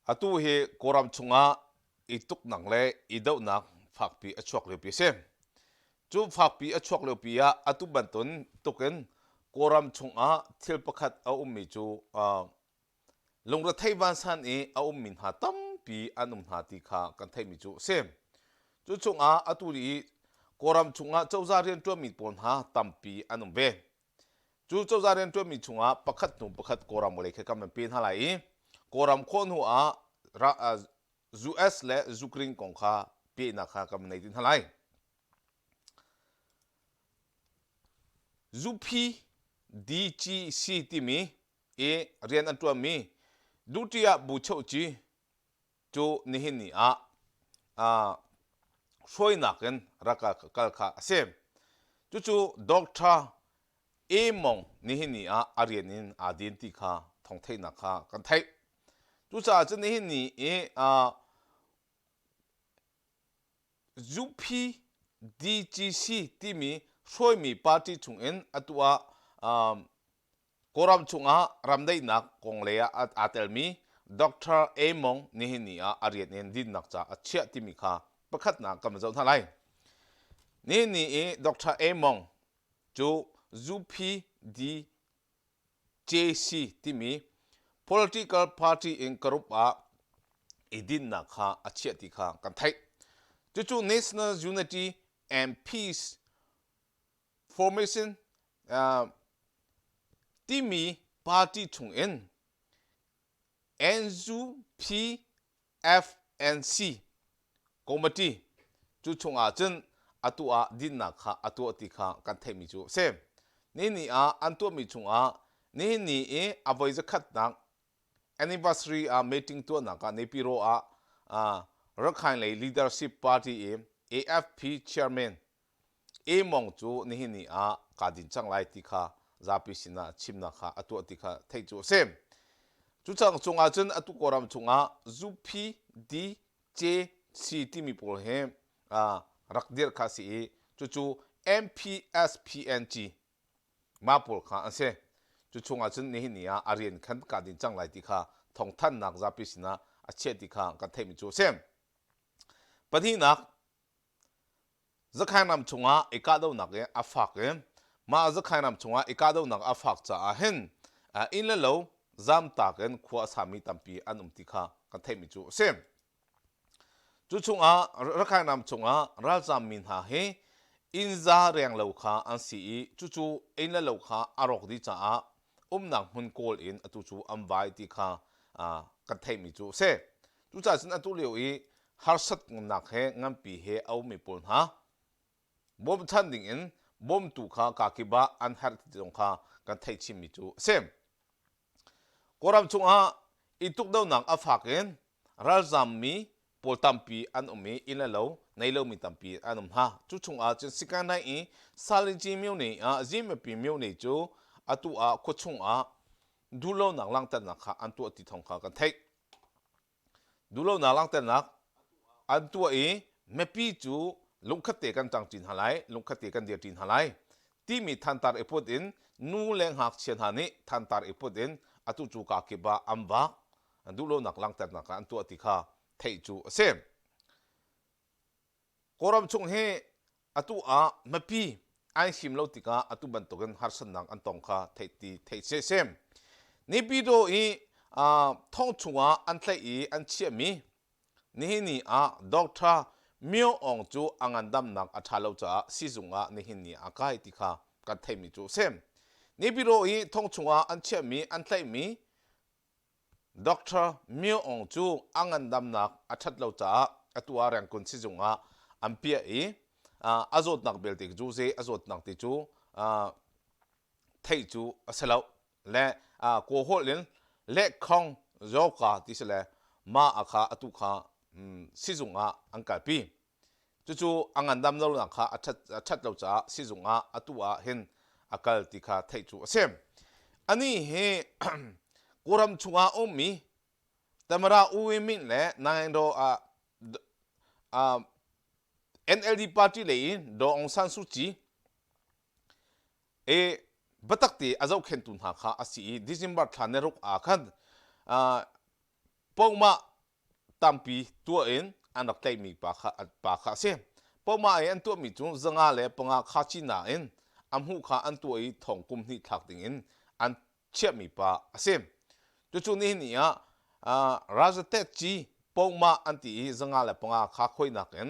Atu hi Kawlram chungah i tuknak le i dohnak fakpi a chuak liopi a si. Cu fakpi a chuak liopi ah atu bantuk in Kawlram chungah thil pakhat a ummi cu lungrethei vansan i a ummi hna tampi an um hna ti kha kan theihmi cu a si. Cu chungah atu i Kawlram chungah cozah rianṭuanmi pawl hna tampi an um ve. Cu cozah rianṭuanmi chungah pakhat hnu pakhat Kawlram lei kha kan van pe hna lai i Kawlram khawh hnu ah US le Ukraine kong kha pehnak kha kan van nei ti hna lai. Zuphi DGC timi i rian an ṭuanmi Dutiah Bu Chohci cu nihin ni ah hruainak in rak kal kha a si. Cucu Doctor A Mong nihin ni ah a rian in aa din ti kha thawngtheihnak kha kan theih. Cucaah cun nihin ni i UPDGC timi hruaimi party chungin atu ah Kawlram chungah ramdaihnak kong lei ah aa telmi Doctor A Mong nihin ni ah a rian in dinnak ca a chiah timi kha pakhatnak kan van zoh hna lai. Nihin ni i Doctor A Mong cu UPDJC timi political party in group ah i dinnak kha a chiah ti kha kan theih. Cucu National Unity and Peace Formation timi party chungin NUPFNC committee cu chungah cun atu ah dinnak kha a tuah ti kha kan theihmi cu a si. Nini ah an tuahmi chungah nihin ni i a voi zakhatnak anniversary ah meeting tuahnak ah Naypyidaw ah Rakhine lei leadership party i AFP chairman Emong cu nihin ni ah kaa din cang lai ti kha zapi sinah chimnak kha a tuah ti kha theih cu a si. Cu cang cungah cun atu Kawlram chungah Zuphi D C C timi pawl hi rak dirh kha a si i cucu MPSPNG mah pawl kha an si. Cu chungah cun nihin ni ah a rian khan kaa din cang lai ti kha thawngthanhnak zapi sinah a chiah ti kha kan theihmi cu a si. Pahnihnak Zakhaing ram chungah i kahdohnak i a fak i mah Zakhaing ram chungah i kahdohnak a fak caah hin inn le lo zamtak in khua a sami tampi an um ti kha kan theihmi cu a si. Cu chungah Rakhine ram chungah ralzammi hna hi inn za reng lo kha an si i cucu inn le lo kha a rawk dih caah umnak hmun kawl in atu cu an vai ti kha kan theihmi cu a si. Cucaah cun atu lio i harsatnak he nganpi he a ummi pawl hna bawmchan dingin bawmtu kha kakip ah an herh ti zong kha kan theih chinmi cu a si. Kawlram chungah i tukdohnak a fak in ralzammi pawl tampi an um i inn le lo nei lomi tampi an um hna. Cu chungah cun Sikanai i Salingyi myone ah Zimmapi myone cu atu ah khuachung ah duhlonak langhternak kha an tuah ti thawng kha kan theih. Duhlonak langhternak an tuah i mipi cu lungkhat te kan ṭangṭi hna lai, lungkhat te kan dirṭi hna lai timi thantar i put in nu le ngakchia hna nih thantar i put in atu cu kaa kip ah an vak, duhlonak langhternak ah an tuah ti kha theih cu a si. Kawlram chung hi atu ah mipi an him lo tikah atu bantukin harsatnak an tong kha theih ti theih si si. Naypyidaw i thong chungah an tlaih i an chiahmi nihin ni ah Doctor Myo Aung cu a ngandamnak a ṭha lo caah siizung ah nihin ni ah kai ti kha kan theihmi cu a si. Naypyidaw i thong chungah an chiahmi an tlaihmi Doctor Myo Aung cu a ngandamnak a ṭhat lo caah atu ah Rangoon sizung ah an piah i a zawtnak belte cu zei a zawtnak ti cu theih cu a si lo. Le Kawl holh in lehkhong zawka ti si le mah a kha atu kha sizung ah an kalpi. Cucu a ngandam lonak kha a ṭhat lo caah sizung ah atu ah hin a kal ti kha theih cu a si. Anih hi Kawlram chungah a ummi Tamara U Win Myint le Nangaindaw ah NLD party lei in Daw Aung San Suu Kyi i biatak te a zohkhentu hna kha a si i December thla ni ruk ah khan Pohmah. tampi tuah in an rak tlaihmi pa kha, pa kha a si. Pohmah i an tuahmi cu 505 khaci nain a hmuh kha an tuah i thong kum hnih thlak dingin an chiahmi pa a si. Cucu nihin ni ah uh, Rajatetci pohmah an ti i 505 kha khoinak in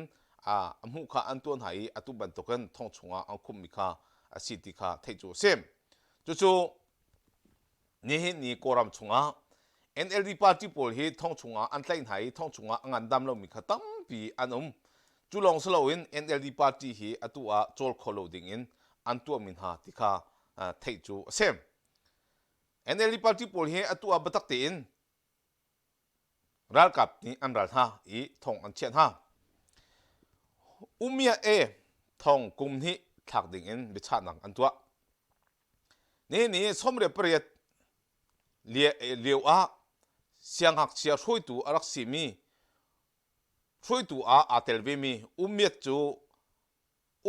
uh, a hmuh kha an tuah hna i atu bantukin thong chungah an khummi kha a si ti kha theih cu a si. Cucu Nihin ni Kawlram chungah NLD party pawl hi thong chungah an tlaih hna i thong chungah a ngandam lomi kha tampi an um. Cu lawng si loin NLD party hi atu ah cawl kho lo ding in an tuahmi hna ti kha theih cu a si. NLD party pawl hi atu ah biatak tein ralkap nih an ral hna i thong an chiah hna. Umia e thong kum hnih thlak ding in biachahnak an tuah. Nihin ni 18 lio ah siangngakchia hruaitu a rak simi hruaitu ah aa tel vemi U Myat cu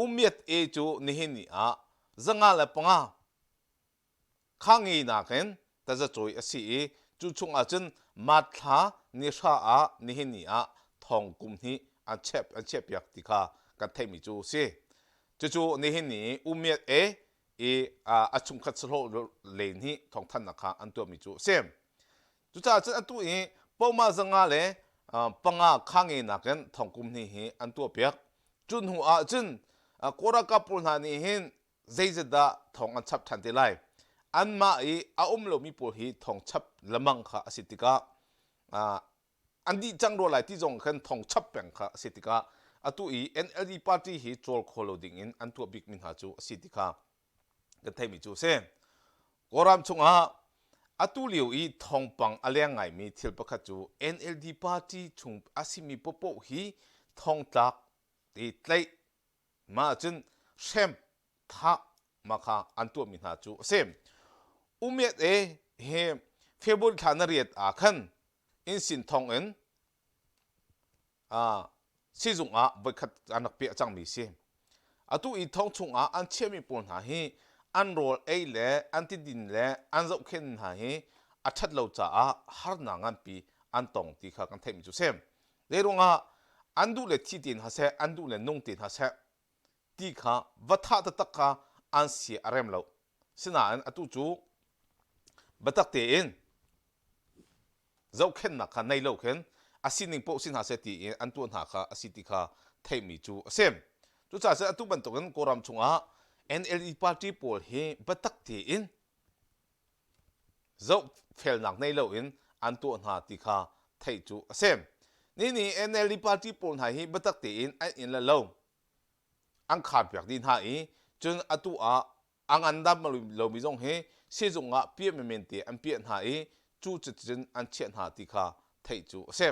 U Myat E cu nihin ni ah 505 kha nge nakin tazacawi a si i cu chungah cun March thla ni hra ah nihin ni ah thong kum hnih an chep an chiahpiak ti kha kan theihmi cu a si. Cucu nihin ni U Myat E i a chungkhat sahlawh len hi thawngthanhnak kha an tuahmi cu a si. Cucaah cun atu i pohmah 505 kha nge nakin thong kum hnih hi an tuahpiak. Cu hnu ah cun Kawl ralkap pawl hna nih hin zeizat dah thong an chap ṭhan te lai. Anmah i a um lomi pawl hi thong chap lemang kha a si tikah an dih cang rua lai ti zong khan thong chap peng kha a si tikah atu i NLD party hi cawl kho lo ding in an tuah bikmi hna cu a si ti kha kan theihmi cu a si. Kawlram chungah atu lio i thawngpang a leng ngaimi thil pakhat cu NLD party chung a simi popoh hi thongtlak i tlaih mah cun hrem thah mah kha an tuahmi hna cu a si. Umiat e he February thla na riat ah khan innsin thong in sizung ah voikhat an rak piah cangmi si. Atu i thong chungah an chiahmi pawl hna hi an rawl ei le an tidin le an zohkhenh hna hi a ṭhat lo caah harnak nganpi an tong ti kha kan theihmi cu si. Zeiruangah an duh le thi te hna seh, an duh le nung te hna seh ti kha va thah taktak kha an si a rem lo. Sinain atu cu biatak tein zohkhenhnak kha nei lo khin a sining paoh si hna seh ti in an tuah hna kha a si ti kha theihmi cu a si. Cucaah cun atu bantukin Kawlram chungah NLD party pawl hi biatak tein zohfelnak nei loin an tuah hna ti kha theih cu a si. Nini NLD party pawl hna hi biatak tein an inn le lo an kharpiak dih hna i cun atu ah a ngandam lomi zong hi sizung ah piah menmen te an piah hna i cu cuticun an chiah hna ti kha theih cu a si.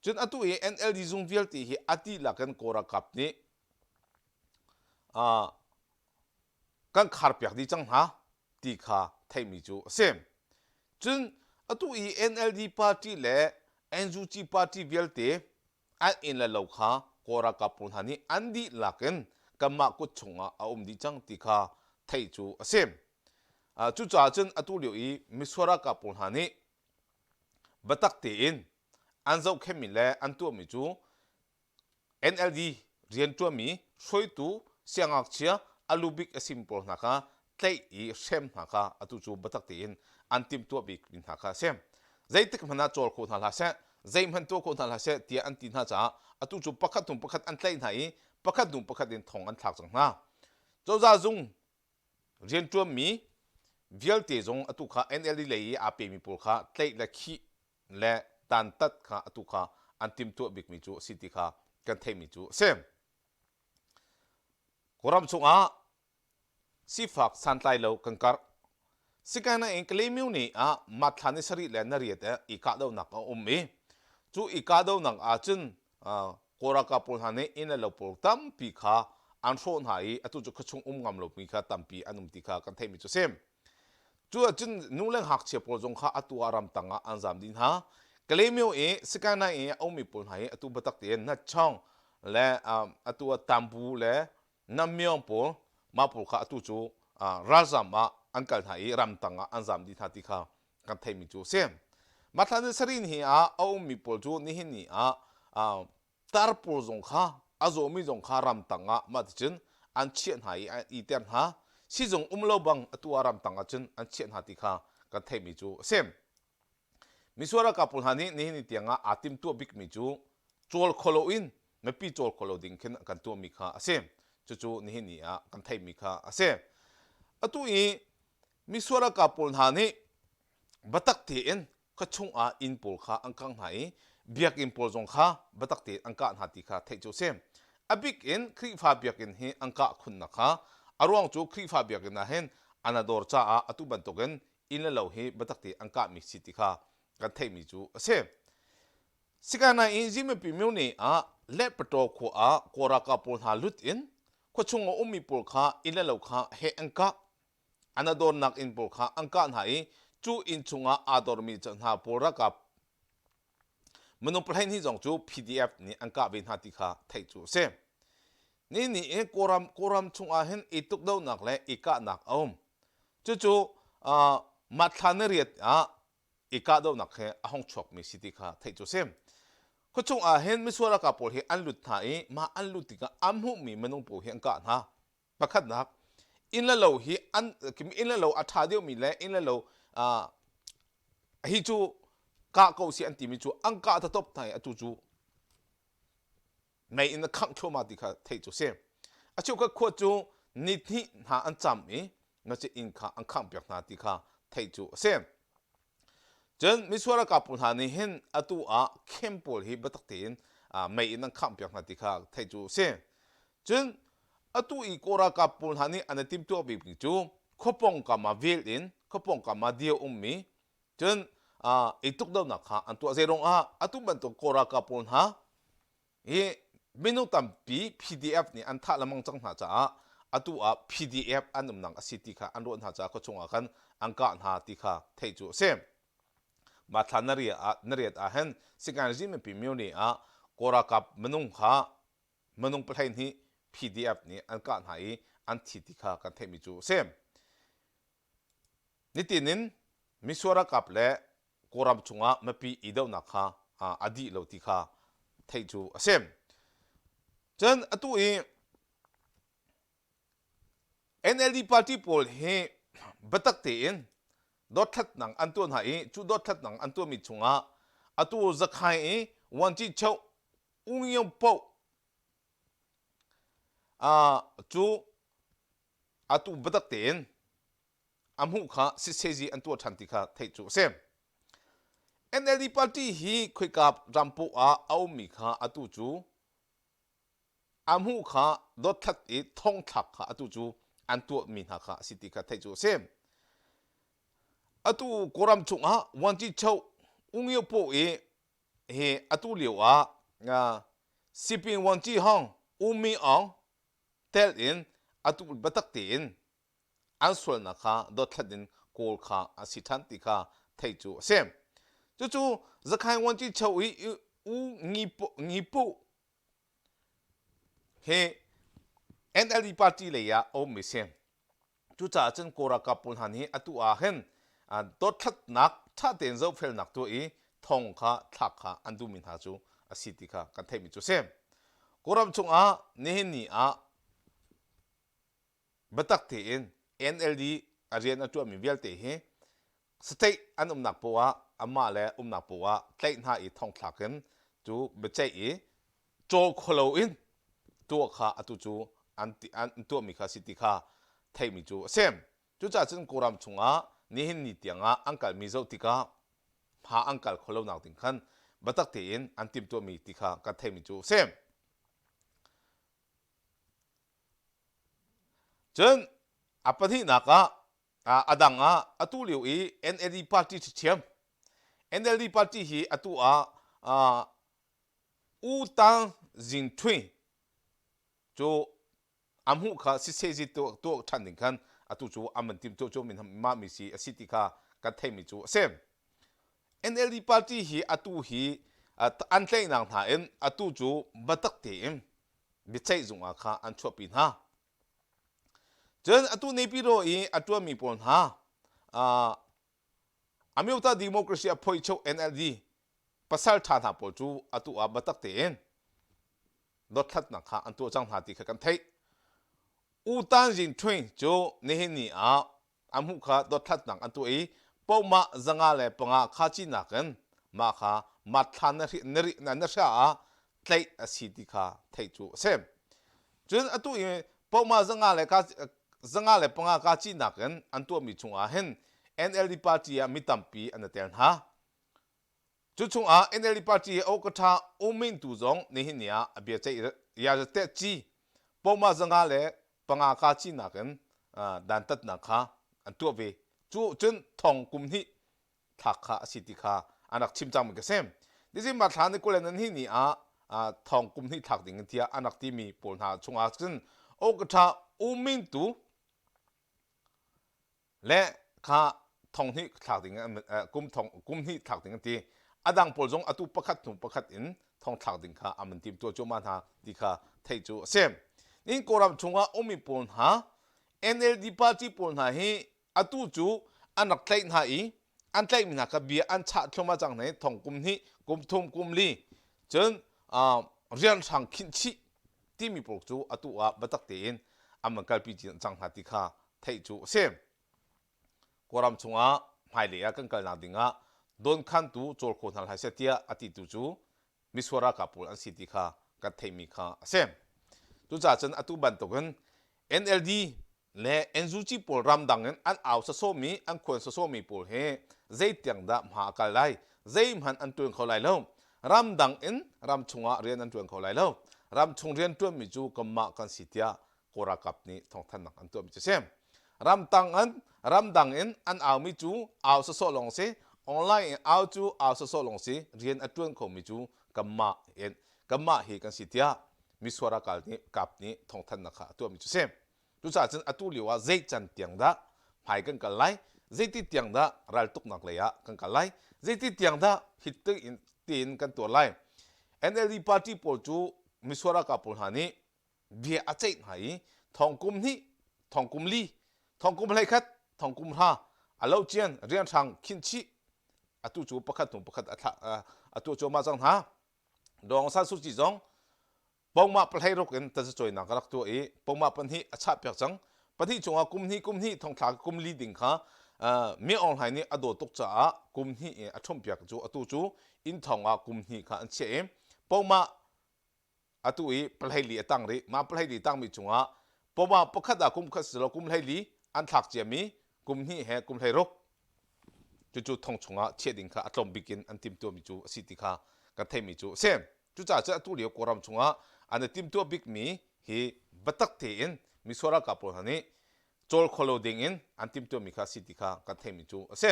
Cun atu i NLD zung vialte hi a dihlak in Kawl ralkap nih uh, kan kharpiak dih cang hna ti kha theihmi cu a si. Cun atu i NLD party le NUG party vialte an inn le lo kha Kawl ralkap pawl hna nih an dihlak in kanmah kut chungah a um dih cang ti kha theih cu a si. Cucaah cun atu lio i misual ralkap pawl hna nih biatak tein an zohkhenhmi le an tuahmi cu NLD rianṭuanmi hruaitu siangngakchia a lubik a simi pawl hna kha tlaih i hrem hna kha atu cu biatak tein an timhtuah bikmi hna kha a si. Zeitik hmanh ah cawl kho hna hlah seh, zeihmanh tuah kho hna hlah seh tiah an ti hna caah atu cu pakhat hnu pakhat an tlaih hna i pakhat hnu pakhat in thong an thlak cang hna. Cozah zung rianṭuanmi vialte zong atu kha NLD lei i aa pemi pawl kha tlaih le khih le dantat kha atu kha an timhtuah bikmi cu a si ti kha kan theihmi cu a si. Kawlram chungah sifak santlai lo kan karh. Sikaina in Kalaymyo ni ah Matthla ni sarih le nariat ah i kahdohnak a um i cu i kahdohnak ah cun Kawl ralkap pawl hna nih inn le lo pawl tampi kha an hrawh hna i atu cu khuachung um ngam lomi kha tampi an um ti kha kan theihmi cu a si. Cu ahcun nu le ngakchia pawl zong kha atu ah ramtang ah an zam dih hna. Kalaymyo i Sikainai i a ummi pawl hna hi atu biatak tein Natchawng le atu ah Tambu le Namyong pawl mah pawl kha atu cu ralzam ah an kal hna i ramtang ah an zam dih hna ti kha kan theihmi cu a si. Mah thla ni sarih ni ah a ummi pawl cu nihin ni ah tar pawl zong kha a zawmi zong kha ramtang ah mah ticun an chiah hna i an iter hna. Sizung um lo bang atu ah ramtang ah cun an chiah hna ti kha kan theihmi cu a si. Misual ralkap pawl hna nih nihin ni tiangah aa timhtuah bikmi cu cawl kho loin mipi cawl kho lo ding khin an kan tuahmi kha a si. Cucu nihin ni ah kan theihmi kha a si. Atu i misual ralkap pawl hna nih biatak tein khuachung ah inn pawl kha an kangh hna i biakinn pawl zong kha biatak tein an kah hna ti kha theih cu a si. A bik in Khrihfa biakinn hi an kah khunnak kha a ruang cu Khrihfa biakinn ah hin an a dawr caah atu bantukin inn le lo hi biatak tein an kahmi si ti kha kan theihmi cu a si. Sikanain Zimipi myone ah Lehpataw khua ah Kawl ralkap pawl hna lut in khuachung a ummi pawl kha inn le lo kha heh an kah. An a dornak inn pawl kha an kah hna i cu inn chungah aa dormi hna pawl ralkap minung 12 zong cu PDF nih an kah ve hna ti kha theih cu a si. Ni ni i Kawlram Kawlram chungah hin i tukdohnak le i kahnak a um. Cucu uh, Mathla ni riat ah i kahdohnak he a hung chuakmi si ti kha theih cu a si. Khuachung ah hin misual ralkap pawl hi an lut hna i mah an lut tikah an hmuhmi minung pawl hi an kah hna. Pakhatnak, inn le lo hi an inn le lo a ṭha deuhmi le inn le lo uh, hi cu kah ko si an timi cu an kah ta top hna i atu cu mei in a khangh thluahmah ti kha theih cu si. A cheukhat khua cu ni hnih hna an cam i na inn kha an khanghpiak hna ti kha theih cu a si. Cun misual ralkap pawl hna nih hin atu ah camp pawl hi biatak tein mei in an khanghpiak hna ti kha theih cu a si. Cun atu i Kawl ralkap pawl hna nih an i timhtuah bikmi cu khua pawngkam ah vel in khua pawngkam ah dia ummi cun i tukdohnak kha an tuah. Zeiruang ah atu bantuk Kawl ralkap pawl hna hi minung tampi PDF nih an thah lengmang cang hna caah atu ah PDF an umnak a si ti kha an ruah hna caah khuachung ah khan an kah hna ti kha theih cu a si. Mah thla na riat ah na riat ah hin Sikan mipi myone ah Kawl ralkap minung kha minung 12 PDF nih an kah hna i an thi ti kha kan theihmi cu a si. Nitin in misual ralkap le Kawlram chungah mipi idohnak kha a dih lo ti kha theih cu a si. Cun atu i NLD party pawl hi biatak tein dothlatnak an tuah hna i cu dothlatnak an tuahmi chungah atu Zakhai i Wanci Choh U Ngiau Poh cu atu biatak tein a hmuh kha sitsezi an tuah ṭhan ti kha theih cu a si. NLD party hi khoika ram poah ah a ummi kha atu cu a hmuh kha dothlat i thongthlak kha atu cu an tuahmi hna kha a si ti kha theih cu a si. Atu Kawlram chungah Wanci Choh U Ngio Paw i hi atu lio ah Sipin Wanci Hong U Mi Aung tel in atu biatak tein an sualnak kha dothlat in kawl kha a si ṭhan ti kha theih cu a si. Cucu Zakhai Wanci Cho i U Ngi Pu hi NLD party lei ah a ummi si. Cucaah cun Kawl ralkap pawl hna nih atu ah hin dothlatnak ṭha tein zohfelnak tuah i thong kha thlak kha an duhmi hna cu a si ti kha kan theihmi cu a si. Kawlram chungah nihin ni ah biatak tein NLD a rian a ṭuanmi vialte hi state an umnak poah ah amah le umnak poah ah tlaih hna i thongthlak in cu biaceih i caw kholo in tuah kha atu cu an, an tuahmi kha si ti kha theihmi cu a si. Cucaah cun Kawlram chungah nihin ni tiangah an kalmi zoh tikah hma an kal kholo nak ding khan biatak tein an timhtuahmi ti kha kan theihmi cu a si. Cun a pahnihnak ah a dang ah atu lio i NLD party ṭhiṭhiam NLD party hi atu ah U Tang Zing Htwe cu a hmuh kha sisehzi tuah tuah ṭhan ding khan atu cu an van timh tuah cu mah mi si a si ti kha kan theihmi cu a si. NLD party hi atu hi an tlaihnak hna in atu cu biatak tein biaceih zung ah kha an chuahpi hna. Cun atu Naypyidaw i a ṭuanmi pawl hna uh, Amyota Democracy a phoicho NLD pasal ṭha hna pawl cu atu ah biatak tein dothlatnak kha an tuah cang hna ti kha kan theih. U Tan Zin Htwin cu nihin ni ah a hmuh kha dothlatnak an tuah i pohmah 105 kha cinak in mah kha matthla na na hria ah tlaih a si ti kha theih cu a si. Cun atu i pohmah 105 ka cinak in an tuahmi chungah hin NLD party ah mi tampi an i tel hna. Cu chungah NLD party awkatha U Min Tu zong nihin ni ah a bia ceih yazetehci pohmah 105 ka cinak in dantatnak kha an tuah ve. Cu cun thong kum hnih thlak kha a si ti kha an rak chim cangmi ka si. December thla ni 22 ni ah thong kum hnih thlak ding in tiah an rak timi pawl hna chungah cun awkatha U Min Tu le kha thong hnih thlak ding kum thong kum hnih thlak ding an ti. A dang pawl zong atu pakhat hnu pakhat in thong thlak ding kha an tim tuah cuahmah hna ti kha theih cu a si. Nihin Kawlram chungah ummi pawl hna NLD party pawl hna hi atu cu an rak tlaih hna i an tlaihmi hna kha bia an chah thluahmah cang hna i thong kum hnih kum thum kum li cun rianhrang khinh chih timi pawl cu atu ah biatak tein an van kalpi cang hna ti kha theih cu a si. Kawlram chungah hmailei ah kan kalnak dingah dawnkhantu cawl kho hna hlah seh tiah a titu cu misual ralkap pawl an si ti kha kan theihmi kha a si. Cucaah cun atu bantukin NLD le NUG pawl ramdang in an au sawsawmi, an khuan sawsawmi pawl hi zeitiang dah hma a kal lai, zeihmanh an ṭuan kho lai lo. Ramdang in ram chungah rian an ṭuan kho lai lo. Ramchung rian ṭuanmi cu kanmah kan si tiah Kawl ralkap nih thawngthanhnak an tuahmi cu a si. Ramtang in ramdang in an aumi cu au sawsawh lawng si. Online in au cu au sawsawh lawng si. Rian a ṭuan khomi cu kanmah in kanmah hi kan si tiah misual ralkap nih kap nih thawngthanhnak kha a tuahmi cu a si. Cucaah cun atu lio ah zei can tiang dah hmai kan kal lai, zeiti tiang dah raltuknak lei ah kan kal lai, zeiti tiang dah hit tein kan tuar lai. NLD party pawl cu misual ralkap pawl hna nih bia a ceih hna i thong kum hnih, thong kum li, thong kum 11, thong kum hra a lo cian rianhrang khinh chih atu cu pakhat hnu pakhat a thlah a tuah cuahmah cang hna. Daw Aung San Suu Kyi zong pongmah pahlei ruk in tazacuainak a rak tuah i pongmah pahnih a chahpiak cang. Pahnih chungah kum hnih kum hnih thongthla kum li ding kha Mi Aung Hlaing nih a dawt tuk caah kum hnih i a ṭhumhpiak cu atu cu inn thong ah kum hnih kha an chiah i pongmah atu i pahleili a tang rih. Mah pahleili tangmi chungah pawma pakhat ah kum khat si kum hleili an thlak ciami kum hnih he kum 16 cucu thong chungah chiah ding kha a tlawm bik in an timhtuahmi cu a si ti kha kan theihmi cu a si. Cucaah cun atu lio Kawlram chungah an i timhtuah bikmi hi biatak tein misual ralkap pawl hna nih cawl kho lo ding in an timhtuahmi kha a si ti kha kan theihmi cu a si.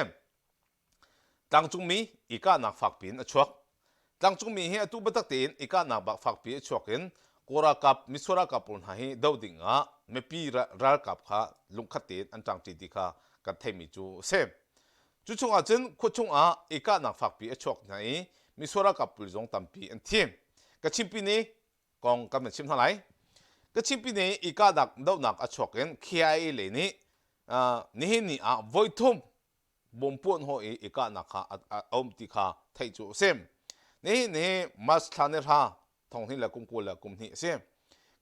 Tlangcungmi i kahnak fakpi in a chuak. Tlangcungmi hi atu biatak tein i kahnak bak fakpi a chuak in Kawl ralkap, misual ralkap pawl hna hi doh ding ah mipi ralkap kha lungkhat tein an ṭangṭi ti kha kan theihmi cu a si. Cu chungah cun khua chungah i kahnak fakpi a chuak hna i misual ralkap pawl zong tampi an thi. Kachin Pyine kong kan van chim hna lai. Kachin Pyine i kahnak dohnak a chuak in KIA lei nih nihin ni ah voithum bom puanhawh i i kahnak kha a um ti kha theih cu a si. Nihin hi March thla ni hra thong hnih le kum 20 le kum hnih a si.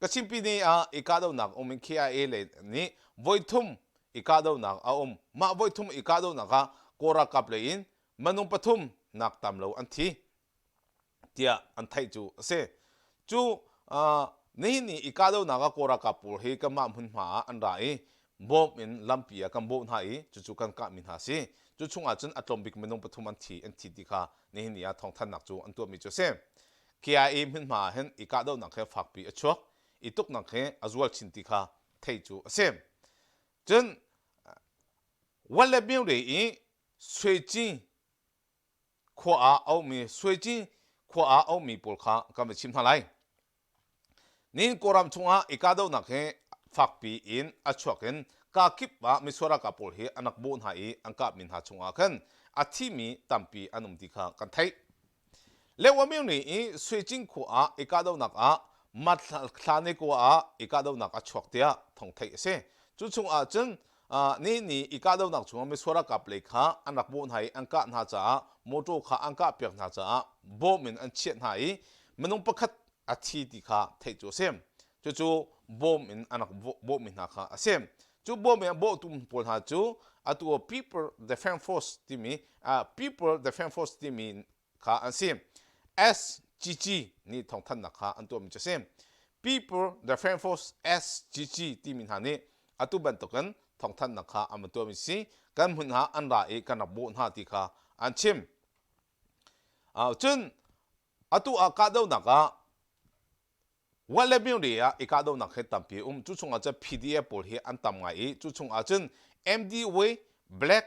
Kachin Pyine ah i kahdohnak um in KIA lei nih voithum i kahdohnak a um. Mah voithum i kahdohnak ah Kawl ralkap lei in minung pathum nak tam lo an thi. tiah an theih cu a si. Cu nihin ni i kahdohnak ah Kawl ralkap pawl hi kanmah hmunhma ah an ra i bawm in lampi ah kan bawh hna i cucu kan kahmi hna a si. Cu chungah cun a tlawm bik minung pathum an thi an thi ti kha nihin ni ah thawngthanhnak cu an tuahmi cu a si. KIA hmunhma ah hin i kahdohnak hi fakpi a chuak i tuknak hi a zual chin ti kha theih cu a si. Cun Wale Myone i Sui Ci khua ah a ummi Sueci khua ah a ummi pawl kha kan va chim hna lai. Nihin Kawlram chungah i kahdohnak hi fakpi in a chuak in kakip ah misual ralkap pawl hi an rak bawh hna i an kahmi hna chungah khan a thimi tampi an um ti kha kan theih. Lewamyone i Suecing khua ah i kahdohnak ah Mathlane khua ah i kahdohnak a chuak tiah thawng theih a si. Cu chungah cun. Ni ni i kahdohnak chungah misual ralkap lei kha an rak bawh hna i an kah hna caah mawṭaw kha an kahpiak hna caah bawm in an chiah hna i minung pakhat a thi ti kha theih cu a si. Cucu bawm in an rak bawhmi hna kha a si. Cu bawm in a bawhtu pawl hna cu atu People Defense Force timi People Defense Force timi kha an si. SGG nih thawngthanhnak kha an tuahmi cu a si. People Defense Force SGG timi hna nih atu bantukin thawngthanhnak kha an van tuahmi si. Kan hmun ah an ra i kan rak bawh hna ti kha an chim. Cun atu ah kahdohnak ah Wat le Myone ah i kahdohnak hi tampi a um. Cu chungah cun PDF pawl hi an tam ngai i cu chungah cun MDW Black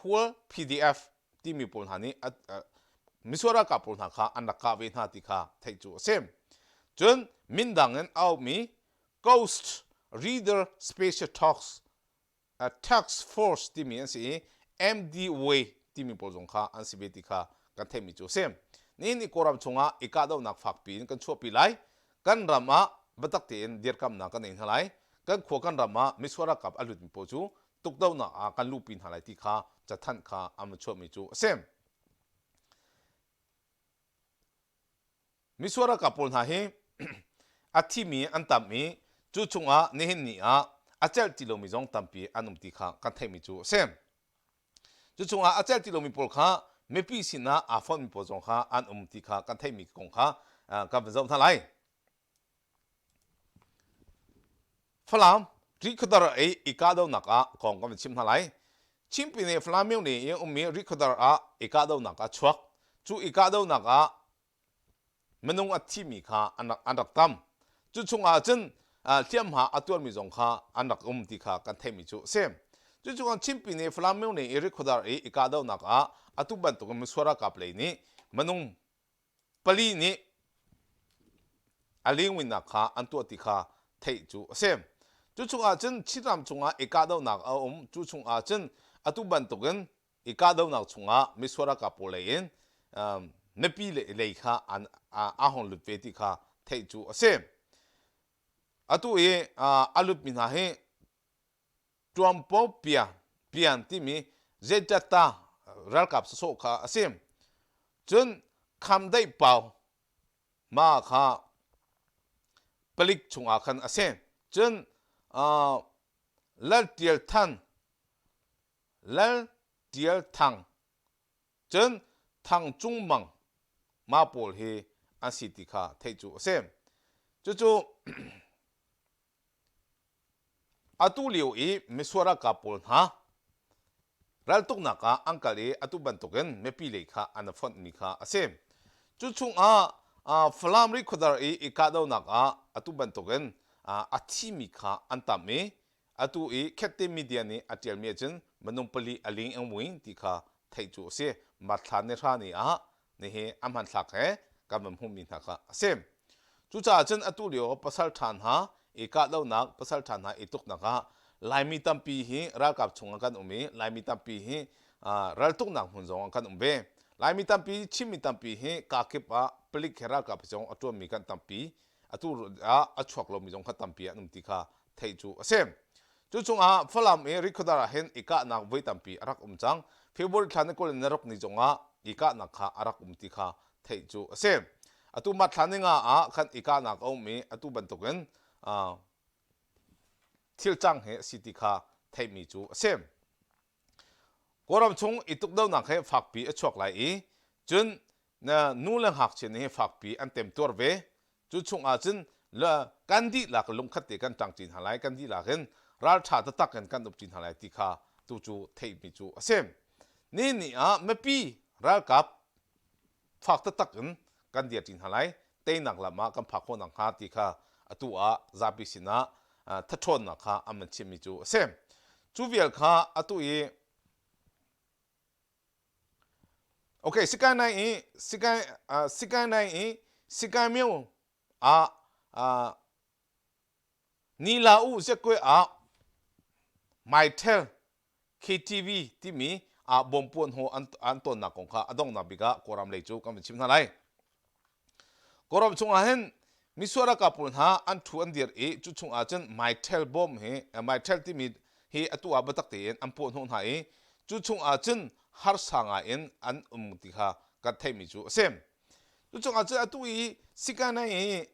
Hole PDF timi pawl hna nih misual ralkap pawl hna kha an rak kah ve hna ti kha theih cu a si. Cun mindang in a aumi Ghost Reader Special Talks Task Force timi an si i MDWay timi pawl zong kha an si ve ti kha kan theihmi cu a si. Nihin i Kawlram chungah i kahdohnak fakpi in kan chuahpi lai. Kan ram ah biatak tein dirkamnak kan nei hna lai. Kan khua kan ram ah misual ralkap a lutmi pawl cu tukdohnak ah kan luhpi hna lai ti kha cathanh kha an van chuahmi cu a si. Misual ralkap pawl hna hi a thimi an tam i cu chungah nihin ni ah a celh ti lomi zong tampi an um ti kha kan theihmi cu a si. Cu chungah a celh ti lomi pawl kha mipi sinah aa fonhmi pawl zong kha an um ti kha kan theihmi kong kha kan van zoh hna lai. Falam Rikhodar i i kahdohnak ah kong kan van chim hna lai. Chinpi nih Falam myo ni i ummi Rikhodar ah i kahdohnak a chuak. Cu i kahdohnak ah minung a thimi kha an rak, an rak tam. Cu chungah cun hliamhma a tuarmi zong kha an rak um ti kha kan theihmi cu a si. Cu chungah Chinpi nih Falam myo ni i Rikhodar i i kahdohnak ah atu bantukin misual ralkap lei nih minung pali nih a lengwinnak kha an tuah ti kha theih cu a si. Cu chungah cun Chinram chungah i kahdohnak a um. Cu chungah cun atu bantukin i kahdohnak chungah misual ralkap pawl lei in mipi lei kha an a hong lut ve ti kha theih cu a si. Atu i a lutmi hna hi Ṭuampo Pian Pian timi Zeitatta ralkap sawsawh kha a si. Cun Khamdaih Pau ma kha palik chungah khan a si. Cun Lal Ṭial Than Lal Ṭial Thang cun Thang Cung Mang mah pawl hi an si ti kha theih cu a si. Cucu atu lio i misual ralkap pawl hna raltuknak ah an kal i atu bantukin mipi lei kha an i fonhmi kha a si. Cu chungah Falam rikhuadar i i kahdohnak ah atu bantukin a thimi kha an tam i Atu i Khettin media nih a ṭialmi ahcun minung pali a ling an wing ti kha theih cu a si. Marthla nihra ni ah nihi a hmanthlak he kan van hmuhmi hna kha a si. Cucaah cun atu lio pasal ṭha hna i kahdohnak, pasal ṭha hna i tuknak ah Laimi tampi hi ralkap chungah kan um i Laimi tampi hi raltuknak hmun zongah kan um ve. Laimi tampi, Chinmi tampi hi kakip ah palik he ralkap zong a ṭuanmi kan tampi. Atu ah a chuak lomi zong kha tampi an um ti kha theih cu a si. Cu chungah Falam i Rikhodar ah hin i kahnak voi tampi a rak um cang. February thla ni 20 ni ruk ni zongah i kahnak kha a rak um ti kha theih cu a si. Atu March thla ni nga ah khan i kahnak a um i atu bantukin thil cang hi a si ti kha theihmi cu a si. Kawlram chung i tukdohnak hi fakpi a chuak lai i cun na nu le ngakchia nih fakpi an temtuar ve. Cu chungah cun kan dihlak lungkhat te kan ṭangṭi hna lai, kan dihlak in ralṭha taktak in kan upṭi hna lai ti kha tu cu theihmi cu a si. Ni ni ah mipi ralkap fak taktak in kan dirṭi hna lai, teinak lam ah kan phak khawh nakhnga ti kha atu ah zapi sinah thathawnnak kha an van chimmi cu a si. Cu vial kha atu i Okay, sikai nai i sikai uh, sikai nai i sikai myo ah uh, ni la u ziakwe ah Mytel KTV timi ah bawmpuan ho an an tonnak kong kha a donghnak bik ah Kawlram lei cu kan van chim hna lai. Kawlram chungah hin misual ralkap pawl hna an thu an dir i cu chungah cun Mytel bom hi Mytel timi hi atu ah biatak tein an puah hnawh hna i cu chung ah cun harsa ngai in an um ti kha kan theihmi cu a si. Cu chung ah cun atu i Sikana i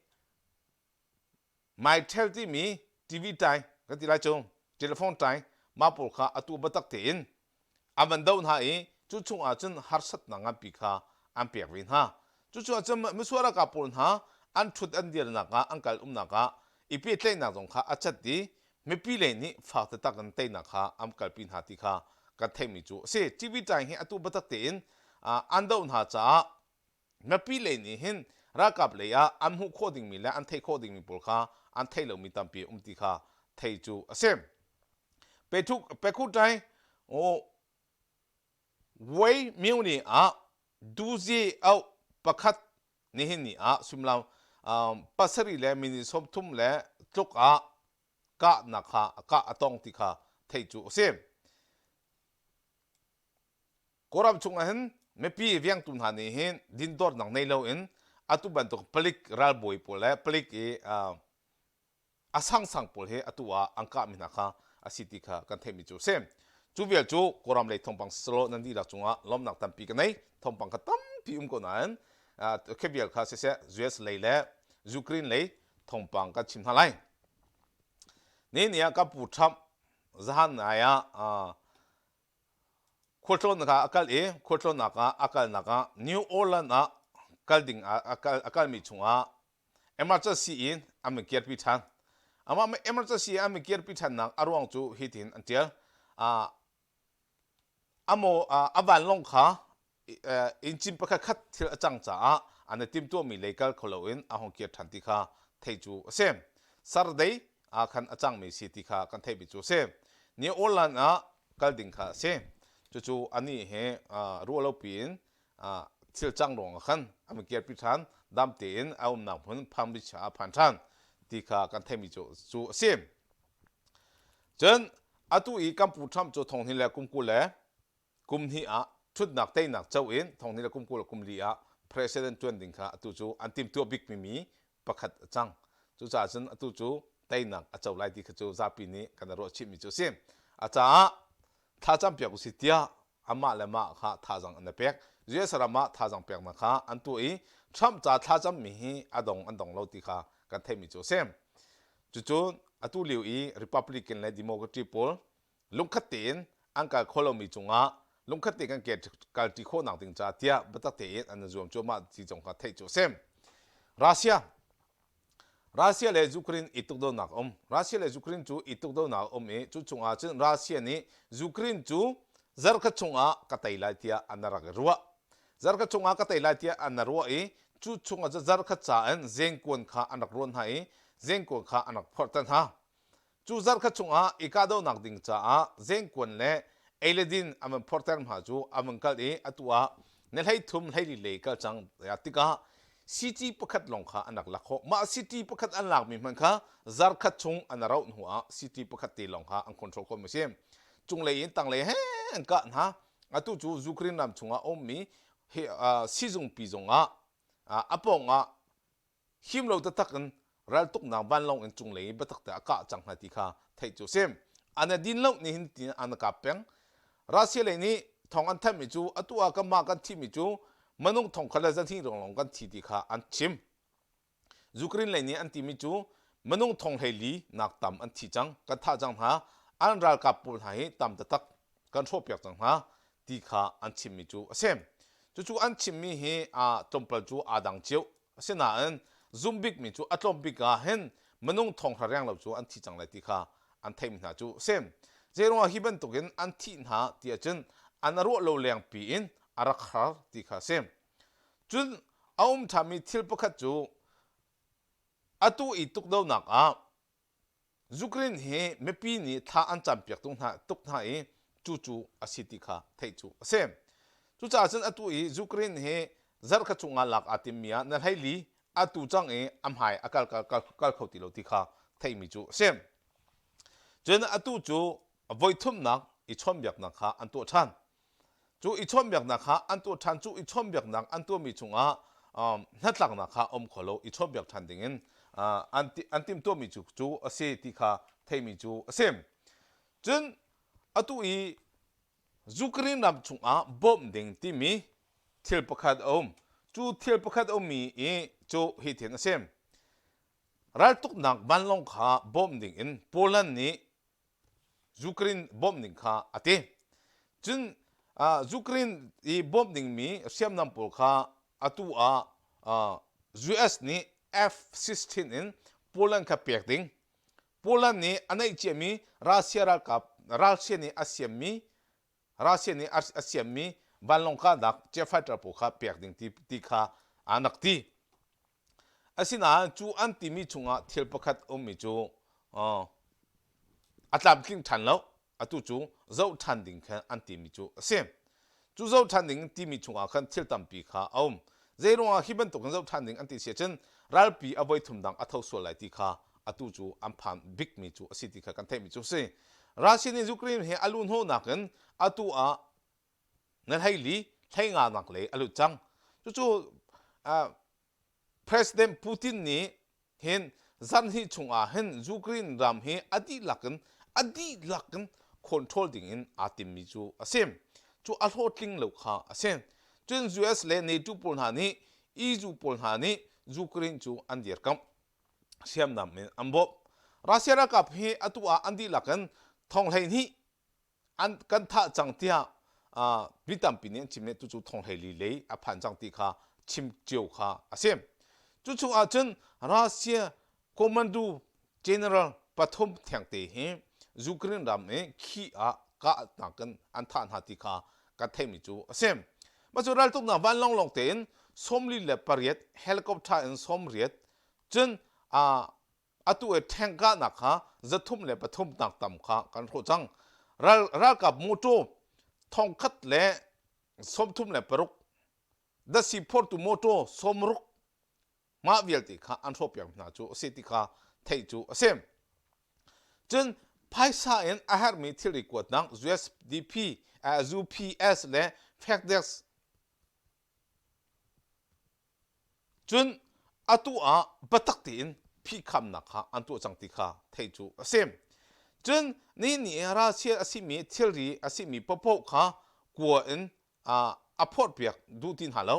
Mytel timi TV tai kan ti lai cu telephone tai mah pawl kha atu biatak tein an van doh hna i cu chungah cun harsatnak nganpi kha an pek ve hna. Cucu cun misual ralkap pawl hna an ṭhut an dirnak ah an kal umnak ah i pehtlaihnak zong kha a cat i mipi lei nih fak taktak in teinak kha an kalpi hna ti kha kan theihmi cu a si. TV ṭaing hi atu biatak tein an doh hna caah mipi lei nih hin ralkap lei ah an hmuh khawh dingmi le an theih khawh dingmi pawl kha an theih lomi tampi a um ti kha thei cu a si. Pekhutai Wei myone ah duzi auh pakhat nihin ni ah suimilam pasarih le minute 30 le tluk ah kahnak kha kah a tong ti kha theih cu a si. Kawlram chung ah hin mipi vengtu hna nih hin dindornak nei loin atu bantuk palik ralbawi pawl le palik i a sangsang pawl hi atu ah an kahmi hna kha a si ti kha kan theihmi cu a si. Cu vial cu Kawlram lei thawngpang siselaw nan dihlak cungah lawmhnak tampi ka nei. Thawngpang kha tampi um ko nain khi vial kha siseh US lei le Ukraine lei thawngpang kan chim hna lai. Ni ni ah kan pu Trump zahan nai ah khualtlawnnak ah a kal i khualtlawnnak ah a kalnak ah New Orleans ah kal ding ah a kalmi chungah emergency in an van kirpi ṭhan. Amah emergency in an van kirpi ṭhannak a ruang cu hitin an ṭial. Amaw a vanlawng kha engine pakhat khat thil a cang caah an i timhtuahmi lei kal kho loin a hung kir ṭhan ti kha theih cu a si. Saturday ah khan a cangmi si ti kha kan theihmi cu a si. New Orleans ah kal ding kha a si. Cucu anih he ruah lo piin thil cang ruangah khan an van kirpi ṭhan dam tein a umnak hmun Palm Beach ah a phan ṭhan ti kha kan theihmi cu cu a si. Cun atu i kan pu Trump cu thonghnih le kum 20 le kum hnih ah ṭhutnak teinak co in thonghnih le kum 20 le kum li ah president ṭuan ding kha atu cu an timhtuah bikmi mi pakhat a cang. Cucaah cun atu cu teinak a co lai ti kha cu zapi nih kan i ruah chihmi cu a si. A caah thlacam piak usih tiah amah le mah kha thazaang an i pek. US ram ah thazaang peknak kha an tuah i Trump ca thlacammi hi a dong an dong lo ti kha kan theihmi cu a si. Cucu atu lio i Republican le Democratic pawl lungkhat tein an kal kho lomi cungah lungkhat tein kan kalṭi khawhnak ding ca tiah biatak tein an i zuam cuahmah ti zong kha theih cu a si. Russia Russia le Ukraine i tukdohnak um. Russia le Ukraine cu i tukdohnak um i cu chungah cun Russia nih Ukraine cu zarkhat chungah ka tei lai tiah an rak i ruah. Zarkhat chungah ka tei lai tiah an ruah i cu chungah cun zarkhat ca in zengkuan kha an rak ruan hna i zengkuan kha an rak phorh hna. Cu zarkhat chungah i kahdohnak ding caah zengkuan le ei le din an van phorter hna cu an van kal i atu ah ni 13 hleili lei kal cang tikah city pakhat lawng kha an rak lak khawh. Mah city pakhat an lakmi hmanh kha zarkhat chung an rauh hnu ah city pakhat te lawng kha an control khawhmi a si. Cunglei in tanglei he an kah hna. Atu cu Ukraine ram chungah a ummi sizungpi zongah a pawngah him lo taktak in raltuknak vanlawng in cunglei i biatak te a kah cang hna ti kha theih cu a si. An a din lo ni hin ti an a kap peng. Russia lei nih thawng an thanhmi cu atu ah kanmah kan thihmi cu minung thongkhat le zahnih lawnglawng kan thi ti kha an chim. Ukraine lei nih an timi cu minung thong 14 nak tam an thi cang, kan thah cang hna. An ralkap pawl hna hi tam taktak kan hrawhpiak cang hna ti kha an chimmi cu a si. Cucu an chimmi hi tlawmpal cu aa dang cio. Asinain zumh bikmi cu a tlawm bik ah hin minung thonghra renglo cu an thi cang lai ti kha an theihmi hna cu a si. Zeiruangah hi bantukin an thih hna ti ahcun an ruah lo lengpi in a rak har ti kha a si. Cun a um ṭhanmi thil pakhat cu atu i tukdohnak ah Ukraine hi mipi nih thla an campiak tuk hna, tuk hna i cucu a si ti kha theih cu a si. Cucaah cun atu i Ukraine hi zarhkhat chungah lak aa timmi ah na hleili atu cang i a hmai a kal, kal, kal, kal kho ti lo ti kha theihmi cu a si. Cun atu cu voithumnak i chawnhbiaknak kha an tuah ṭhan. Cu i chawnhbiaknak kha an tuah ṭhan. Cu i chawnhbiaknak an tuahmi chungah um, hnatlaknak kha um kho lo i chawnhbiak ṭhan dingin uh, an, an timhtuahmi cu, cu a si ti kha theihmi cu a si. Cun atu i Ukraine ram chungah bawmh ding timi thil pakhat a um. Cu thil pakhat a ummi i cu hitin a si. Raltuknak vanlawng kha bawmh ding in Poland nih Ukraine bawmh ding kha a ti. Cun uh, Ukraine i bawmh dingmi hriamnam pawl kha atu ah uh, US nih F-16 in Poland kha pek ding. Poland nih a neih ciami Russia ralkap Russia nih a siammi Russia nih a siammi vanlawng kahnak jet fighter pawl kha pek ding ti, ti kha an rak ti. Asinain cu an timi chungah thil pakhat ummi cu a tlamtling ṭhan lo. Atu cu zoh ṭhan ding khan an timi cu a si. Cu zoh ṭhan ding timi chungah khan thil tampi kha a um. Zeiruangah hi bantukin zoh ṭhan ding an ti si ahcun ralpi a voithum dang a tho sual lai ti kha atu cu an phan bikmi cu a si ti kha kan theihmi cu a si. Russia nih Ukraine he a luhhnawhnak in atu ah na hleili hleinganak lei a lut cang. Cucu uh, President Putin nih hin zarhhnih chungah hin Ukraine ram hi a dihlak in a dihlak in control ding in aa timmi cu a si. Cu a hlawhtling lo kha a si. Cun US le NATO pawl hna nih EU pawl hna nih Ukraine cu an dirkamh. Hriamnam in an bawmh. Russia ralkap hi atu ah an dihlak in thong 12 an kan thah cang tiah mi tampi nih an chim i tucu thong 14 lei a phan cang ti kha chim cio kha a si. Cu chung ahcun Russia Commando General pathum thengte hi Ukraine ram i khi ah kahnak in an thah hna ti kha kan theihmi cu a si. Mah cu raltuknak vanlawng lawng tein 48 helicopter in 80 cun atu i ṭheng kahnak kha 303 nak tam kha kan hrawh cang. Ral, ralkap mawṭaw 136 datsi phortu mawṭaw 60 mah vialte kha an hrawhpiak hna cu a si ti kha theih cu a si. Cun phaisa in a herhmi thilri kuatnak USDP, UPS le FedEx Cun atu ah biatak tein phihkhamnak kha an tuah cang ti kha theih cu a si. Cun nihin ni i ralchia a simi thilri a simi paohpaoh kha kua in a phorhpiak duh ti hna lo.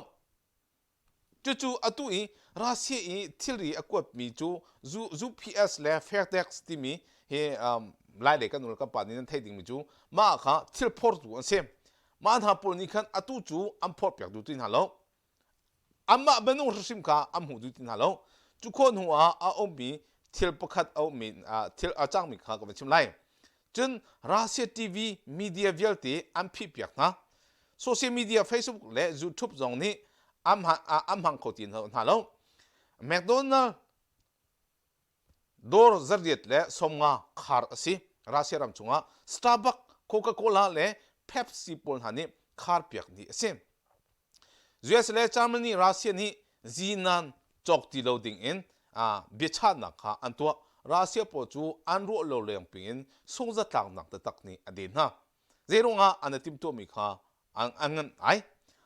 Cucu atu i Russia i thilri a kuatmi cu UPS le FedEx timi hi Lai lei kan nu le kan pa nih nan theih dingmi cu mah kha thil phortu an si. Mah hna pawl nih khan atu cu an phorhpiak duh ti hna lo. Anmah minung hrimhrim kha an hmu duh ti hna lo. Cu khawh hnu ah a ummi thil pakhat a ummi thil a cangmi kha ka van chim lai. Cun Russia TV media vialte an phihpiak hna. Social media Facebook le YouTube zong nih an hmang kho ti hna lo. McDonald Dawr 850 khar a si. Russia ram chungah Starbucks, Coca-Cola le Pepsi pawl hna nih kharpiak dih a si. US le Germany, Russia nih zinan cawk ti lo ding in biachahnak kha an tuah. Russia pawl cu an ruah lo leng ping in sungzatlaknak taktak nih a den hna. Zeiruangah an i timhtuahmi kha an nganh ai.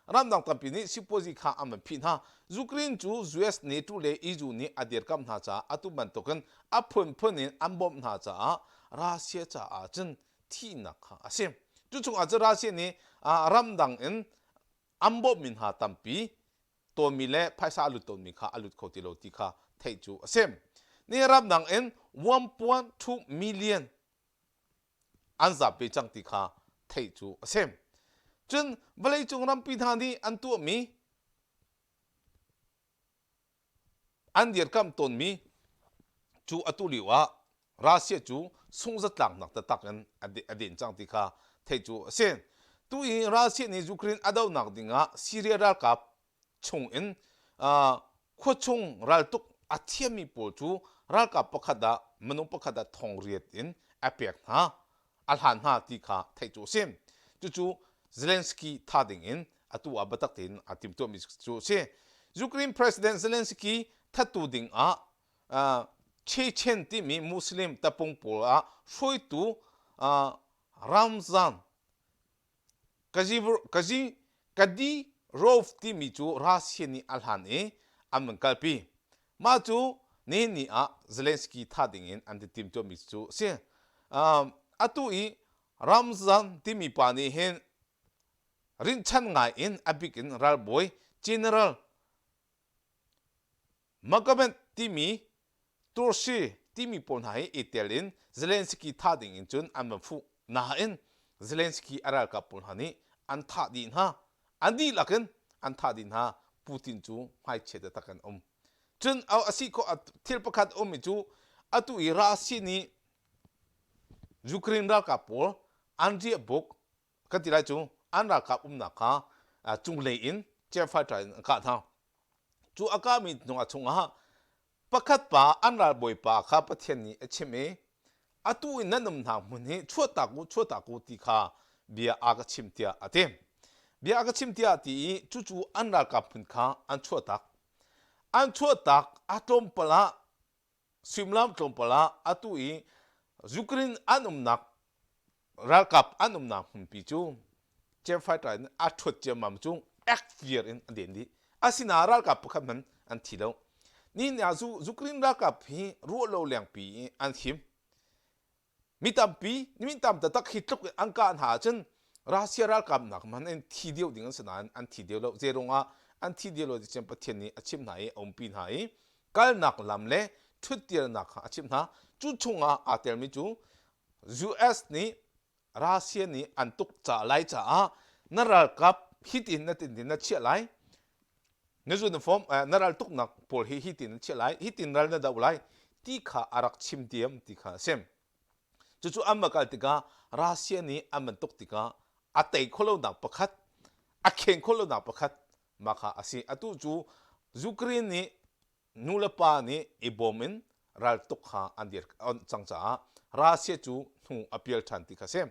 Ramdang tampi nih sipuazi kha an van phih hna. Ukraine cu US, NATO le EU nih a dirkamh hna caah atu bantukin a phunphun in an bawmh hna caah Russia caah cun thihnak kha a si. Cu chungah cun Russia nih ramdang in an bawmhmi hna tampi tawnmi le phaisa a lut tawnmi kha a lut kho ti lo ti kha theih cu a si. Ni ramdang in 1.2 million an zap ve cang ti kha theih cu a si. Cun vawleicung rampi hna nih an tuahmi an dirkamh tawnmi cu atu lio ah Russia cu sungzatlaknak taktak in a den cang ti kha theih cu a si. Tu i Russia nih Ukraine a dohnak dingah Syria ralkap chungin khuachung raltuk a thiammi pawl cu ralkap pakhat ah minung pakhat ah thong riat in a pek hna a hlan hna ti kha theih cu a si. Cucu Zelensky tha ding in atu ah biatak tein a timhtuahmi cu a si. Ukraine President Zelensky thattu ding ah Chechen timi Muslim tapung pawl ah hruaitu Ramzan Kadyrov timi cu Russia nih a hlan i an van kalpi. Mah cu nihin ni ah Zelensky thah ding in an ti timhtuahmi cu a si. Atu i Ramzan timi pa nih hin rinhchan ngai in a bik in ralbawi General Magomed timi Tursi timi pawl hna hi i tel in Zelensky thah ding in cun an van fuh. Nain Zelensky a ralkap pawl hna nih an thah dih hna. An dihlak in an thah dih hna. Putin cu hmaichia taktak in um. Cun a si khawh thil pakhat ummi cu atu i Russia nih Ukraine ralkap pawl an riahbuk kan ti lai cu an ralkap umnak kha cunglei in jet fighter in an kah hna. Cu a kahmi hnu chungah pakhat pa an ralbawipa kha Pathian nih a chimh i atu in nan umnak hmun hi chuahtak u chuahtak u ti kha bia a ka chim tiah a ti. Bia a ka chim tiah a ti i cucu an ralkap hmun kha an chuahtak. An chuahtak a tlawmpal ah suimilam tlawmpal ah atu i Ukraine an umnak ralkap an umnak hmunpi cu jet fighter in a ṭhuat ciammam cu ek viar in an den dih. Asinain ralkap pakhat hmanh an thi lo. Nihin ah Ukraine ralkap hi ruah lo lengpi i an him. Mi tampi, mi tam taktak hi tluk in an kah hna ahcun Russia ralkap nak hmanh in thi deuh ding an si nain an thi deuh lo. Zeiruangah an thi deuh lo ti cun Pathian nih a chimh hna i a umpi hna i kalnak lam le ṭhuttirnak kha a chimh hna. Cu chungah aa telmi cu US nih Russia nih an tuk ca lai caah na ralkap hitin na tin na chiah lai na uniform na ral tuknak pawl hi hitin na chiah lai hitin ral na do lai ti kha a rak chim diam ti kha a si cucu an va kal tikah Russia nih an van tuk tikah a tei khawhlonak pakhat a khen khawhlonak pakhat mah kha a si atu cu Ukraine nih nu le pa nih i bawm in raltuk kha an dir cang caah Russia cu hnu a pial ṭhan ti kha si.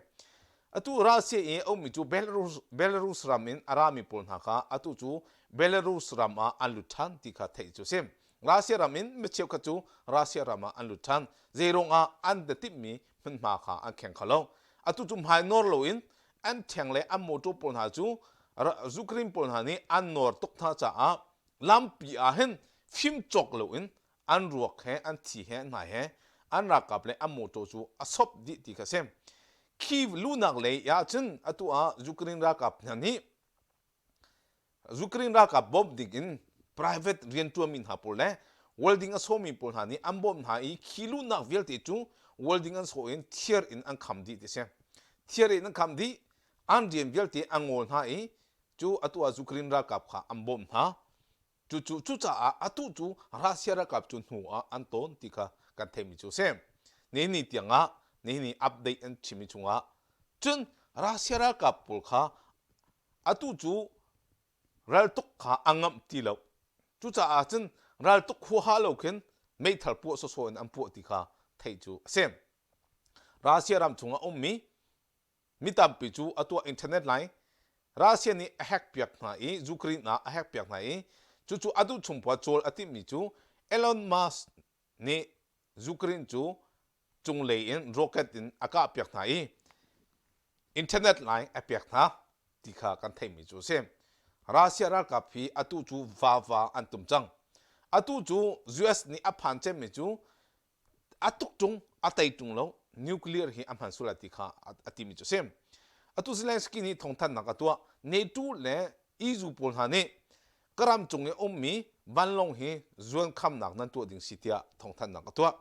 Atu Russia i a ummi cu Belarus, Belarus ram in a rami pawl hna kha atu cu Belarus ram ah an lut ṭhan ti kha theih cu si. Russia ram in mi cheukhat cu Russia ram ah an lut ṭhan. Zeiruang ah an timhmi hmunhma kha an kheng kho lo. Atu cu hmai nawr loin an ṭheng le an motor pawl hna cu Ukraine pawl hna nih an nawr tuk hna caah lampi ah hin fim cawk loin an ruak he an thi he an hmai he an ralkap le an motor cu a sop dih ti kha si. Kyiv luhnak lei ah cun atu ah Ukraine ralkap hna nih Ukraine ralkap bawmh ding in private rianṭuanmi hna pawl le welding a sawmi pawl hna nih an bawmh hna i khi luhnak vialte cu welding an sawh in thiar in an kham dih ti si. Thiar in an kham dih an rian vialte an ngawl hna i cu atu ah Ukraine ralkap kha an bawmh hna. Cucu cucaah atu cu Russia ralkap cu hnu ah an tawn ti kha kan theihmi cu a si. Nihin ni tiangah nihin ni update an chimmi chungah cun Russia ralkap pawl kha atu cu raltuk kha a ngamh ti lo. Cucaah cun raltuk huaha lo khin meithal puah sawsawh in an puah ti kha theih cu a si. Russia ram chungah ummi Mi tampi cu a tuah internet lai Russia nih a hack piak hna i Ukraine ah a hack piak hna i cucu a duh chung poah cawl a timhmi cu Elon Musk nih Ukraine cu cunglei in rocket in a kah piak hna i internet line a pek hna ti kha kan theihmi cu a si. Russia ralkap hi atu cu vava an tum cang. Atu cu US nih a phan cemmi cu a tuk ṭung a tei ṭung lo nuclear hi a hman sual lai ti kha a timi cu a si. Atu Zelensky nih thawngthanhnak a tuah NATO le EU pawl hna nih ka ram cung i ummi vanlawng hi zuankhamnak nan tuah ding si tiah thawngthanhnak a tuah.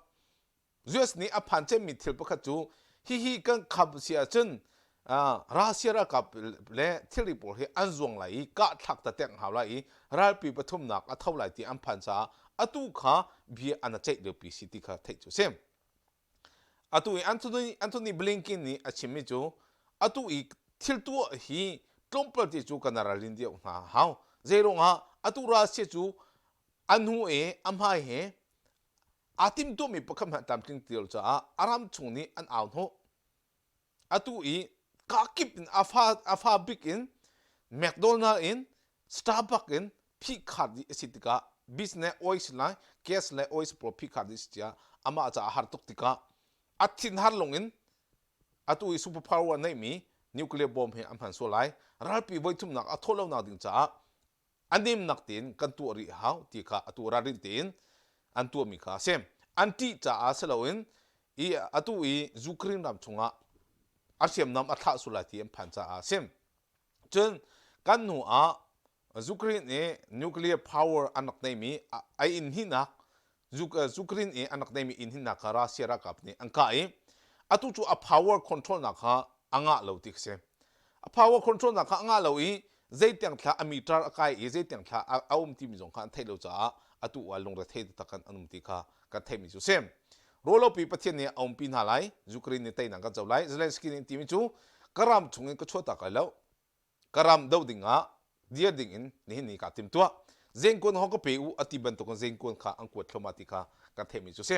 US nih a phan cemmi thil pakhat cu hihi kan kham si ahcun Russia ralkap le thilri pawl hi an zuang lai i kahthlak taktak hau lai i ralpi pathumnak a tho lai ti an phan caah atu kha bia an ceih liopi si ti kha theih cu si. Atu i Anthony, Anthony Blinken nih a chimmi cu atu i thil tuah hi tlawmpal te cu kan ralrin deuh hna hau. Zeiruangah atu Russia cu a hnu i a hmai he aa timhtuahmi pakhat hmanh tlamtling ti lo caah a ram chung nih an au hnawh. Atu i kakip in a fa a fa bik in McDonald in Starbucks in phihkhar dih a si tikah business oil si lai gas le oil pawl phihkhar dih si tiah amah caah a har tuk tikah a thinhar lung in atu i super power neihmi nuclear bomb hi an hman sual lai ralpi voithumnak a thawh lonak ding caah a nemnak tein kan tuah rih hau ti kha atu ralrin tein an tuahmi kha a si. An ṭih caah si loin i atu i Ukraine ram chungah A hriamnam a thlah sual lai ti an phan caah a si. Cun kan hnu ah Ukraine i nuclear power an rak neimi a inn hnihnak Ukraine i an rak neimi inn hnihnak kha Russia ralkap nih an kah i atu cu a power control nak kha a ngah lo ti khi si. A power control nak kha a ngah lo i zeitiang thla a meter a kai i zeitiang thla a um timi zong kha an theih lo caah atu ah lungrethei taktak in an um ti kha kan theihmi cu si. Rawlopi Pathian nih a umpi hna lai, Ukraine nih teinak kan co lai. Zelensky nih timi cu ka ram chungin ka chuahtak lai lo. Ka ram doh dingah dir dingin nihin ni kaa timtuah. Zengkuan ho ka pe u a ti bantukin zengkuan kha an kuat thluahmah ti kha kan theihmi cu si.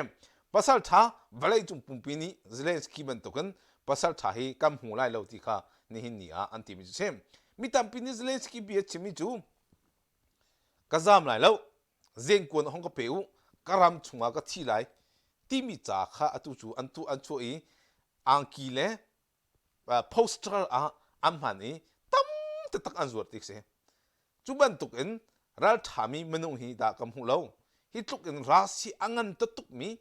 Pasal ṭha vawleicung pumpi nih Zelensky bantukin pasal ṭha hi kan hmu lai lo ti kha nihin ni ah an timi cu si. Mi tampi nih Zelensky bia chimmi cu ka zaam lai lo, zengkuan hong ka pe u, ka ram chungah ka thi lai timi ca kha atu cu an tu an chuah i angki le poster ah an hman i tam taktak an zuar ti si. Cu bantuk in ralṭhami minung hi dah ka hmu lo. Hi tluk in Russia a ngan taktukmi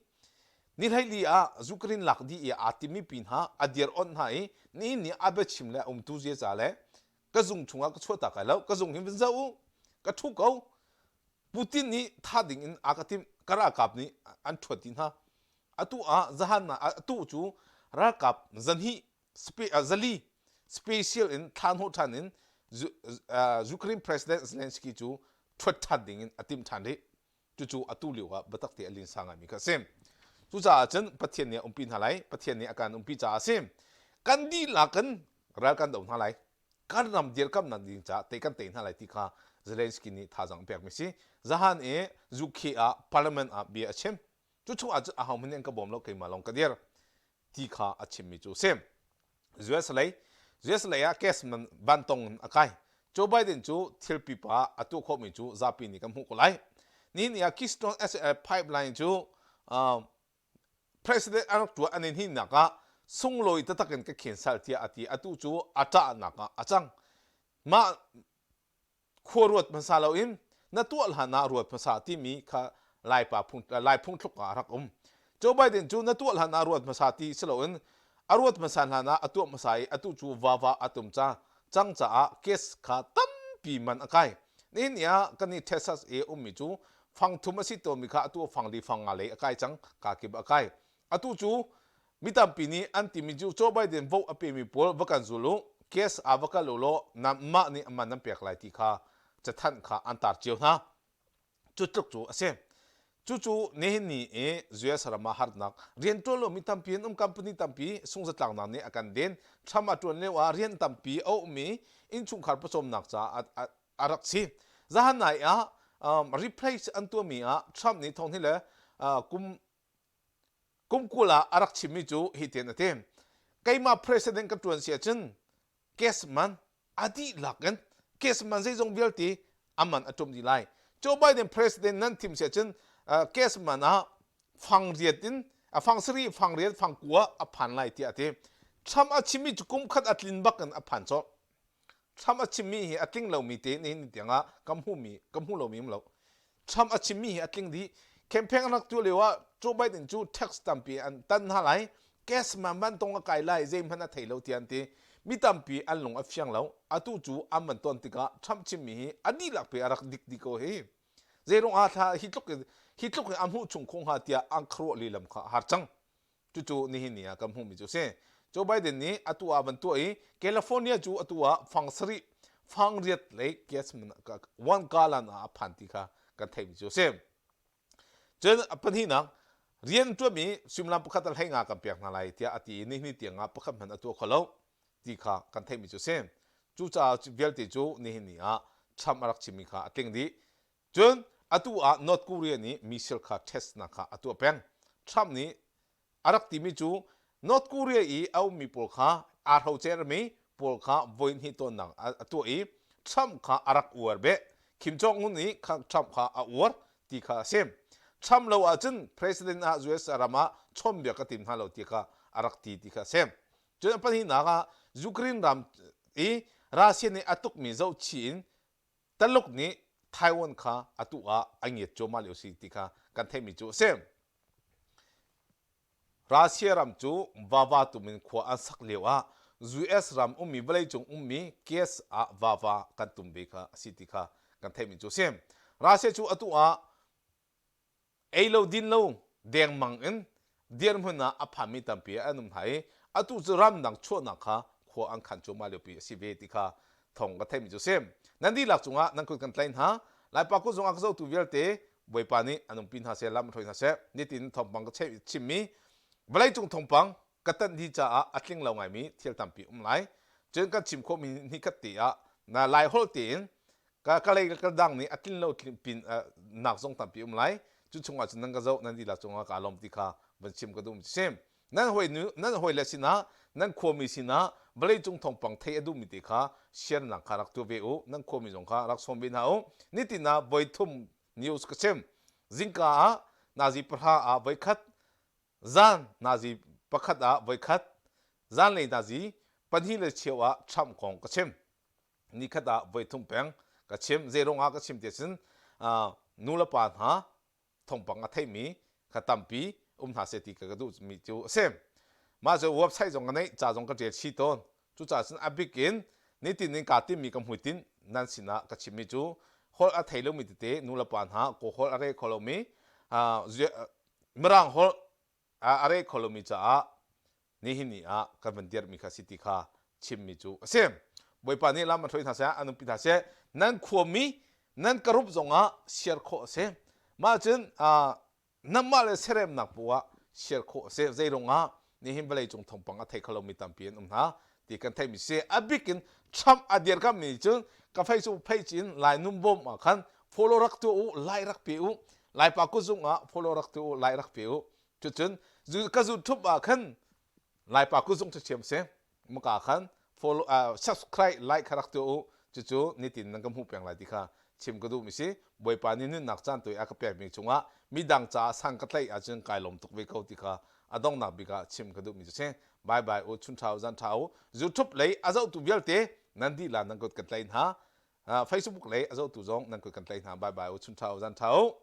ni hleili ah Ukraine lak dih i aa timmi pin ha a dir onh hna i nihin ni a biachim le a umtu ziaza le ka zung chungah ka chuahtak lai lo ka zung hin vun zoh u ka ṭhu ko Putin nih tha ding in a ka timh ka ralkap nih an ṭhuat dih hna atu ah zahan ah atu cu ralkap zahnih zali special in thla hnawh ṭhan in Ukraine President Zelensky cu ṭhuat ṭhan ding in a timh ṭhan rih cucu atu lio ah biatak te a linsa ngaimi kha a si. Cucaah cun Pathian nih a umpi hna lai, Pathian nih a kan umpi caah a si. Kan dihlak in ral kan do hna lai. Kan ram dirkamnak ding caah te kan tei hna lai ti kha Zelensky nih thazaang a pekmi si. Zahan i UK ah parliament ah bia a chim. Cu chung ah cun ahohmanh nih an ka bawm lo, keimah lawng ka dir. ti kha a chimmi cu a si. US lei US lei ah gas man vantong in a kai. Joe Biden cu thil pipa a tuah khawhmi cu zapi nih kan hmuh ko lai. Nihin ni ah Keystone XL pipeline cu uh, President a rak tuah an in hinnak ah sunglawi taktak in ka cancel tiah a ti. Atu cu a ṭahnak ah a cang. Mah khua ruat hmasa loin na tuah hlan ah ruat hmasa timi kha Laipa phung Lai phungthluk ah a rak um. Joe Biden cu na tuah hlan ah ruat hmasa ti si loin a ruat hmasa hlan ah a tuah hmasa i atu cu vava a tum ca cang caah case kha tampi man a kai. Nihin ni ah kan i Texas i ummi cu fang thum a si tawnmi kha atu fang li fang nga lei a kai cang ka kip a kai. Atu cu mi tampi nih an timi cu Joe Biden vote a pemi pawl va kan zul u, case ah va kal u law mah nih a man nan pek lai ti kha cathanh kha an tar cio hna. Cu tluk cu a si. Cucu nihin ni i US ram ah harnak rianṭuan lomi tampi an um company tampi sungzatlaknak nih a kan den. Trump a ṭuan lio ah rian tampi a um i innchungkhar pawcawmnak caah a rak si. Zahan nai ah um, replace an tuahmi ah Trump nih thong hi le uh, kum Kum 20 ah a rak chimmi cu hitin a ti. Keimah president ka ṭuan si ahcun gas man a dihlak in gas man zeizong vialte a man a ṭum dih lai. Joe Biden president nan thim si ahcun gas man ah fang riat in a fang sarih, fang riat, fang kua a phan lai tiah a ti. Trump a chimmi cu kum khat a tlin bak in a phan cawh. Trump a chimmi hi a tling lomi te nihin tiang ah ka hmuhmi ka hmu lomi um lo. Trump a chimmi hi a tling dih. Campaign an rak tuah lio ah Joe Biden cu tax tampi an tan hna lai. Gas man vantong a kai lai zeihmanh a thei lo tiah an ti. Mi tampi an lung a fiang lo. Atu cu an van ton tikah Trump chimmi hi a dihlak pe a rak dik dih ko hi. Zeiruang ah thla hi tluk in hi tluk in a hmuh chung khawh hnga tiah an khuaruah lehlam kha a har cang. Cucu nihin ni ah kan hmuhmi cu a si. Joe Biden nih atu ah van tuah i California cu atu ah fang sarih fang riat lei gas one gallon ah a phan ti kha kan theihmi cu a si. Cun a pahnihnak rian ṭuanmi suimilam pakhat ah 15 kan pek hna lai tiah a ti i nihni tiang ah pakhat hmanh a tuah kho lo ti kha kan theihmi cu a si. Cucaah vialte cu nihin ni ah Trump a rak chimmi kha a tling dih. Cun atu ah North Korea nih missile kha testnak kha a tuah peng. Trump nih a rak timi cu North Korea i a ummi pawl kha aa hrocermi pawl kha voihnih tawnnak a tuah i Trump kha a rak uar beh. Kim Jong-un nih Trump kha a uar ti kha a si. Trump lo ahcun president ah US ram ah chawnbiak ka tim hna lo ti kha a rak ti ti kha a si. Cun a pahnihnak ah Ukraine ram i Russia nih a tukmi zohchih in Taluk nih Taiwan kha atu ah a ngiat cuahmah lio si ti kha kan theihmi cu a si. Russia ram cu vava tum in khua an sak lio ah US ram ummi vawleicung ummi gas ah vava kan tum ve kha a si ti kha kan theihmi cu a si. Russia cu atu ah ei lo din lo dengmang in dirhmun ah a phanmi tampi an um hna i atu cu ramdang chuahnak kha khua an khan cuahmah liopi a si ve ti kha thawng ka theihmi cu a si. Nan dihlak cungah nan kut kan tlaih hna. Laipa kut zungah ka zohtu vialte Bawipa nih an umpi hna seh, lam hruai hna seh. Nitin thawngpang ka chimmi vawleicung thawngpang ka tanh dih caah a tling lo ngaimi thil tampi um lai. Cun kan chim khawhmi nikhat te ah na Lai holh tein ka ka lei ka dang nih a tlin lo pin nak zong tampi um lai. Cu chungah cun nan ka zoh nan dihlak cungah kaa lawm ti kha van chim ka duh mi si. Nan hawi nan hawi le sinah nan khuami sinah vawleicung thawngpang thei a duhmi te kha share nak kha rak tuah ve u. Nan khuami zong kha rak sawm ve hna u. Nitin ah voi thum news ka chim. Zingka ah nazi pahra ah voi khat Zan nazi pakhat ah voikhat, zanlei nazi pahnih le cheu ah Trump kong ka chim. Nikhat ah voithum peng ka chim. Zeiruang ah ka chim ti cun nu le pa hna thawngpang a theimi kha tampi um hna seh ti ka ka duhmi cu a si. Mah cu website zong ka neih, ca zong ka ṭial chih tawn. Cucaah cun a bik in nitin in kaa timmi ka hmuitinh nan sinah ka chimmi cu holh a thei lomi tete nu le pa hna kaw holh a rel kho lomi Mirang holh a rel kho lomi caah nihin ni ah kan van dirhmi kha si ti kha chimmi cu a si. Bawipa nih lam an hruai hna seh, an umpi hna seh. Nan khuami, nan karup zongah share khawh a si. Mah cun nangmah le seremnak poah ah share khawh a si. Zeiruang ah nihin vawleicung thawngpang a thei kho lomi tampi an um hna ti kan theihmi si. A bik in Trump a dirkammi nih cun ka Facebook page in Lai Nun Bawm ah khan follow rak tuah u, like rak pe u. Laipa kutzung ah follow rak tuah u, like rak pe u. Cucun ka YouTube ah khan Laipa kutzung cu thiam si. Maka khan follow subscribe like kha rak tuah u. Cucu nitin nan ka hmuh peng lai ti kha chim ka duhmi si. Bawipa nih nunnak caan tawi a ka pekmi cungah midang caah san ka tlaih ahcun kai lawm tuk ve ko ti kha a donghnak bik ah chim ka duhmi cu si. Bye bye u, chun ṭha u, zan ṭha u. YouTube lei a zohtu vialte nan dihla nan kut kan tlaih hna. Facebook lei a zohtu zong nan kut kan tlaih hna. Bye bye u, chun ṭha u, zan ṭha u.